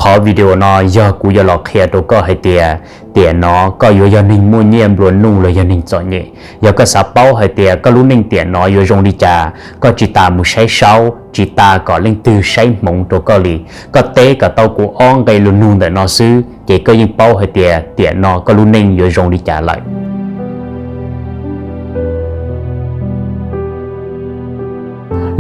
Qhov video no yog kuv yuav los qhia rau koj hais tias tiam no koj yuav yog neeg muaj nyiaj nplua nuj los yog neeg txom nyem. Yog koj xav paub hais tias koj lub neej tiam no yuav zoo li cas, koj tsis tas mus saib saub, tsis tas kom leej twg saib hmoov rau koj li. Koj teb kom tau kuv ob nqe lus nug ntawm no xwb ces koj yeej paub hais tias tiam no koj lub neej yuav zoo li cas lawm.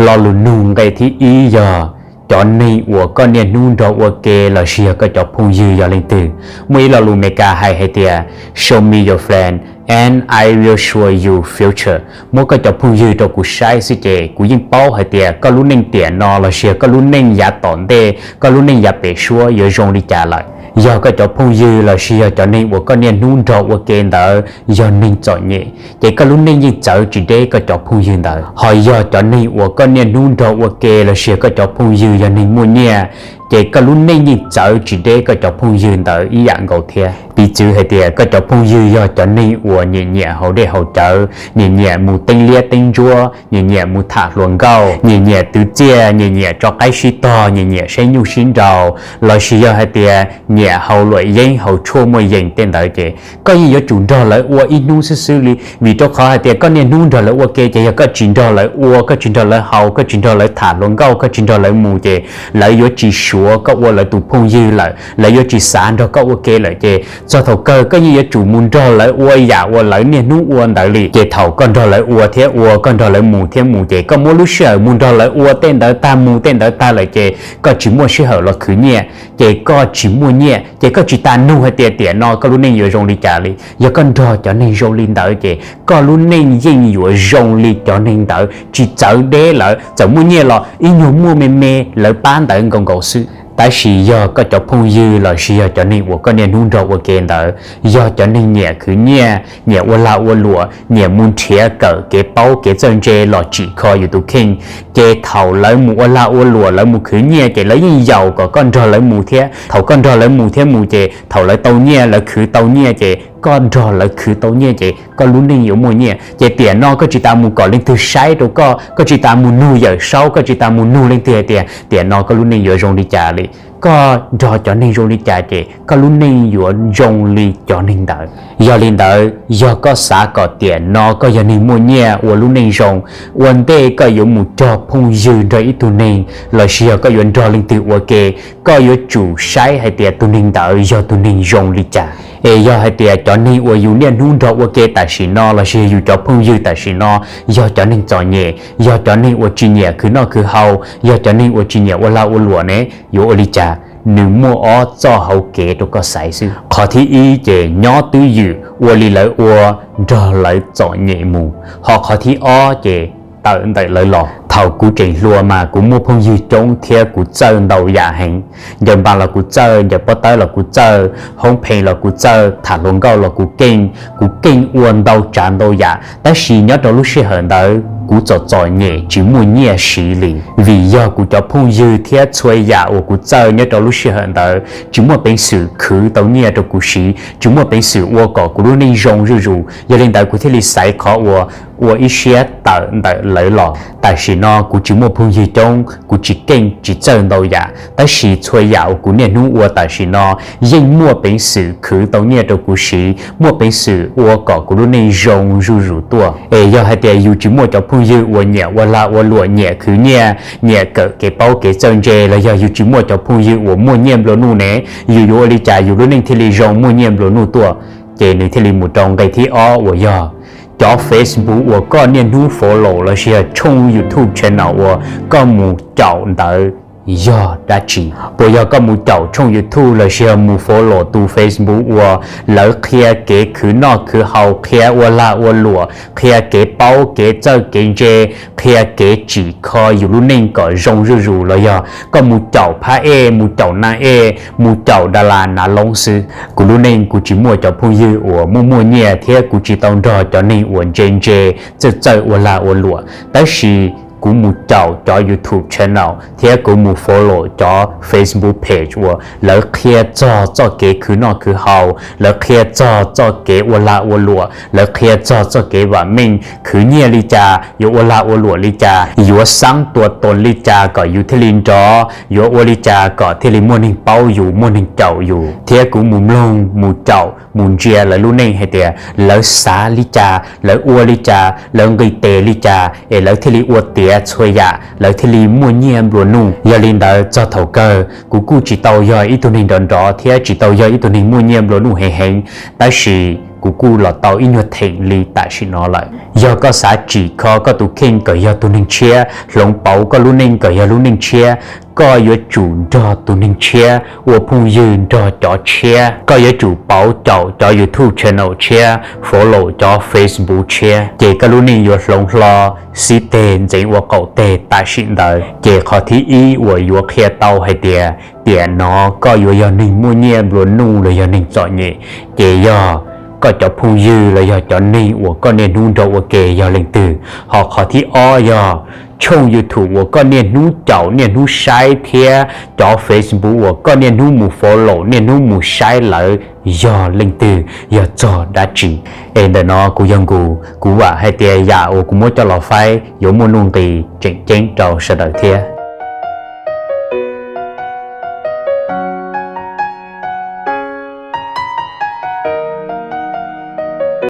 Lo lus nug nqe thib ib yog, cov neeg uas koj niaj hnub nrog ua ke lossis yog koj cov phooj ywg yog leej twg? Muaj ib lo lus Meskas hais hais tias, show me your friend and I will show you future. Muab koj cov phooj ywg rau kuv saib xwb ces kuv yeej paub hais tias koj lub neej tiam no lossis yog koj lub neej yav tom ntej, koj lub neej yav pem suab yuav zoo li cas lawm. Yog koj cov phooj ywg lossis yog cov neeg uas koj niaj hnub nrog ua ke ntawd yog neeg txom nyem, ces koj lub neej yeej txawv tsis deb koj cov phooj ywg ntawd. Ho yog cov neeg uas koj niaj hnub nrog ua ke lossis yog koj cov phooj ywg yog neeg muaj nyiaj, ces koj lub neej yeej txawv tsis deb koj cov phooj ywg ntawd ib yam nkaus thiab. Piv txwv hais tias koj cov phooj ywg yog cov neeg uas nyiam nyiam haus dej haus cawv, nyiam nyiam mus teeb liab teeb ntsuab, nyiam nyiam mus tham hluas nkauj, nyiam nyiam twv txiaj, nyiam nyiam tso qaib sib tog, nyiam nyiam saib nyuj sib nraus, lossis yog hais tias nyiam haus luam yeeb haus tshuaj muaj yees tej ntawd ces koj yeej yuav tsum nrog lawv ua ib hnub xwb xwb li. Vim rau qhov hais tias koj niaj hnub nrog lawv ua ke ces yog koj tsis nrog lawv ua, koj tsis nrog lawv haus, koj tsis nrog lawv tham hluas nkauj, koj tsis nrog lawv mus ces lawv yuav tsis suav koj ua lawv tus phooj ywg lawm, lawv yuav tsis xav nrog koj ua ke lawm ces txog thaum kawg koj yeej yuav tsum mus nrog lawv ua yam uas lawv niaj hnub ua ntawd li. Ces thaum koj nrog lawv ua thiab ua, koj nrog lawv mus thiab mus ces koj muab lub sij hawm mus nrog lawv ua tej ntawd tag, mus tej ntawd tag lawm ces koj tsis muaj sij hawm los khwv nyiaj, ces koj tsis muaj nyiaj, ces koj tsis tas nug hais tias tiam no koj lub neej yuav zoo li cas li. Yog koj nrog cov neeg zoo li ntawd ces koj lub neej yeej yuav zoo li cov neeg ntawd, tsis txawv deb lawv. Txawm muaj nyiaj los ib nyuag muaj me me lawv pab ntawd nkaus nkaus xwb. Tab sis yog koj cov phooj ywg lossis yog cov neeg uas koj niaj hnub nrog ua ke ntawd yog cov neeg nyiam khwv nyiaj, nyiam ua lag ua luam, nyiam mus nrhiav kawm kev paub kev txawj ntse los tsim kho yus tus kheej, ces thaum lawv mus ua lag ua luam, lawv mus khwv nyiaj ces lawv yeej yaum kom koj nrog lawv mus thiab. Thaum koj nrog lawv mus thiab mus ces thaum lawv tau nyiaj, lawv khwv tau nyiaj ces koj nrog lawv khwv tau nyiaj ces koj lub neej yuav muaj nyiaj. Ces tiam no koj tsis tas mus kom leej twg saib rau koj, koj tsis tas mus nug yawm saub, koj tsis tas mus nug leej twg hais tias tiam no koj lub neej yuav zoo li cas li. Koj nrog cov neeg zoo li cas ces koj lub neej yuav zoo li cov neeg ntawd. Yog li ntawd, yog koj xav kom tiam no koj yog neeg muaj nyiaj ua lub neej zoo, ua ntej koj yuav mus cog phooj ywg nrog ib tug neeg lossis yog koj yuav nrog leej twg ua ke, koj yuav tsum saib hais tias tus neeg ntawd yog tus neeg zoo li cas. Es yog hais tias cov neeg uas yus niaj hnub nrog ua ke tam sim no lossis yog yus cov phooj ywg tam sim no yog cov neeg txom nyem, yog cov neeg uas tsis nyiam khwv noj khwv haus, yog cov neeg uas tsis nyiam ua lag ua luam ne, yuav ua li cas? Nws muaj ob txoj hauv kev rau koj xaiv xwb. Qhov thib ib ces nyob twj ywm ua li lawv ua, nrog lawv txom nyem mus. Ho qhov thib ob ces tawm ntawm lawv los. Thaum kuv tseem hluas mas kuv muaj phooj ywg coob thiab kuv txawj ntau yam heev. Ncaws npas los kuv txawj, ncaws pob tawb los kuv txawj, hoob pheej los kuv txawj, tham hluas nkauj los kuv keej, kuv keej ua ntau tsav ntau yam. Tab sis nyob rau lub sij hawm ntawd kuv txom txom nyem tsis muaj nyiaj siv li. Vim yog kuv cov phooj ywg thiab txhua yam uas kuv txawj nyob rau lub sij hawm ntawd tsis muaj peev xwm khwv tau nyiaj rau kuv siv, tsis muaj peev xwm ua kom kuv lub neej zoo zuj zus. Yog li ntawd kuv thiaj li xaiv qhov uas ua ib siab tawm ntawm lawv los. Tam sim no kuv tsis muaj phooj ywg coob, kuv tsis keej tsis txawj ntau yam, tab sis txhua yam uas kuv niaj hnub ua tam sim no yeej muaj peev xwm khwv tau nyiaj rau kuv siv, muaj peev xwm ua kom kuv lub neej zoo zuj zus tuaj. Es yog hais tias yus tsis muaj cov phooj ywg uas nyiam ua lag ua luam, nyiam khwv nyiaj, nyiam kawm kev paub kev txawj ntse, los yog yus tsis muaj cov phooj ywg uas muaj nyiaj nplua nuj ne, yus yuav ua li cas yus lub neej thiaj li zoo muaj nyiaj nplua nuj tuaj? Ces nws thiaj li mus rau nqe thib ob uas yog cov Facebook uas koj niaj hnub follow lossis yog tshooj YouTube channel uas koj mus caum ntawd yog dab tsi? Puas yog koj mus caum tshooj YouTube lossis yog mus follow tus Facebook uas lawv qhia kev khwv noj khwv haus, qhia ua lag ua luam, qhia kev paub kev txawj kev ntse, qhia kev tsim kho yus lub neej kom zoo zuj zus, los yog koj mus caum phab ej, mus caum nas ej, mus caum das las nas loob xwb? Kuv lub neej kuv tsis muaj cov phooj ywg uas muaj muaj nyiaj thiab kuv tsis tau nrog cov neeg uas ntse ntse, txawj txawj ua lag ua luam. Tab sis kuv mus caum cov YouTube channel thiab kuv mus follow cov Facebook page uas lawv qhia txog txoj kev khwv noj khwv haus, lawv qhia txog txoj kev ua lag ua luam, lawv qhia txog txoj kev vam meej, khwv nyiaj li cas, yuav ua lag ua luam li cas, yuav xaab tua toos li cas kom yus thiaj li nrov, yuav ua li cas kom thiaj li muaj neeg paub yus, muaj neeg caum yus. Thiab kuv mus mloog, mus caum, mus ntsia lawv lub neej hais tias lawv xav li cas, lawv ua li cas, lawv nqis tes li cas es lawv thiaj li ua tiav txhua yam, lawv thiaj li muaj nyiaj nplua nuj. Yog li ntawd txog thaum kawg kuv kuj tsis tau yog ib tug neeg nrov nrov thiab tsis tau yog ib tug neeg muaj nyiaj nplua nuj heev heev, tab sis kuv kuj los tau ib nyuag theem li tam sim no lawm. Yog koj xav tsim kho koj tus kheej kom yog tus neeg tshiab, hloov pauv koj lub neej kom yog lub neej tshiab, koj yuav tsum nrog tus neeg tshiab ua phooj ywg nrog cov tshiab. Koj yuav tsum pauv caum cov YouTube channel tshiab, follow cov Facebook tshiab, ces koj lub neej yuav hloov hlo, xib teg ntxeev ua qaum teg tam sim ntawd. Ces qhov thib ib uas yuav qhia tau hais tias tiam no koj yuav yog neeg muaj nyiaj nplua nuj los yog neeg txom nyem, ces yog koj cov phooj ywg los yog cov neeg uas koj niaj hnub nrog ua ke yog leej twg. Ho qhov thib ob yog tshooj YouTube uas koj niaj hnub caum niaj hnub saib thiab cov Facebook uas koj niaj hnub mus follow niaj hnub mus saib lawv yog leej twg, yog txog dab tsi. Es ntawm no kuv yog Nkus, kuv vam hais tias yam uas kuv muab coj los faib yuav muaj nuj nqis tseem ceeb rau sawv daws thiab.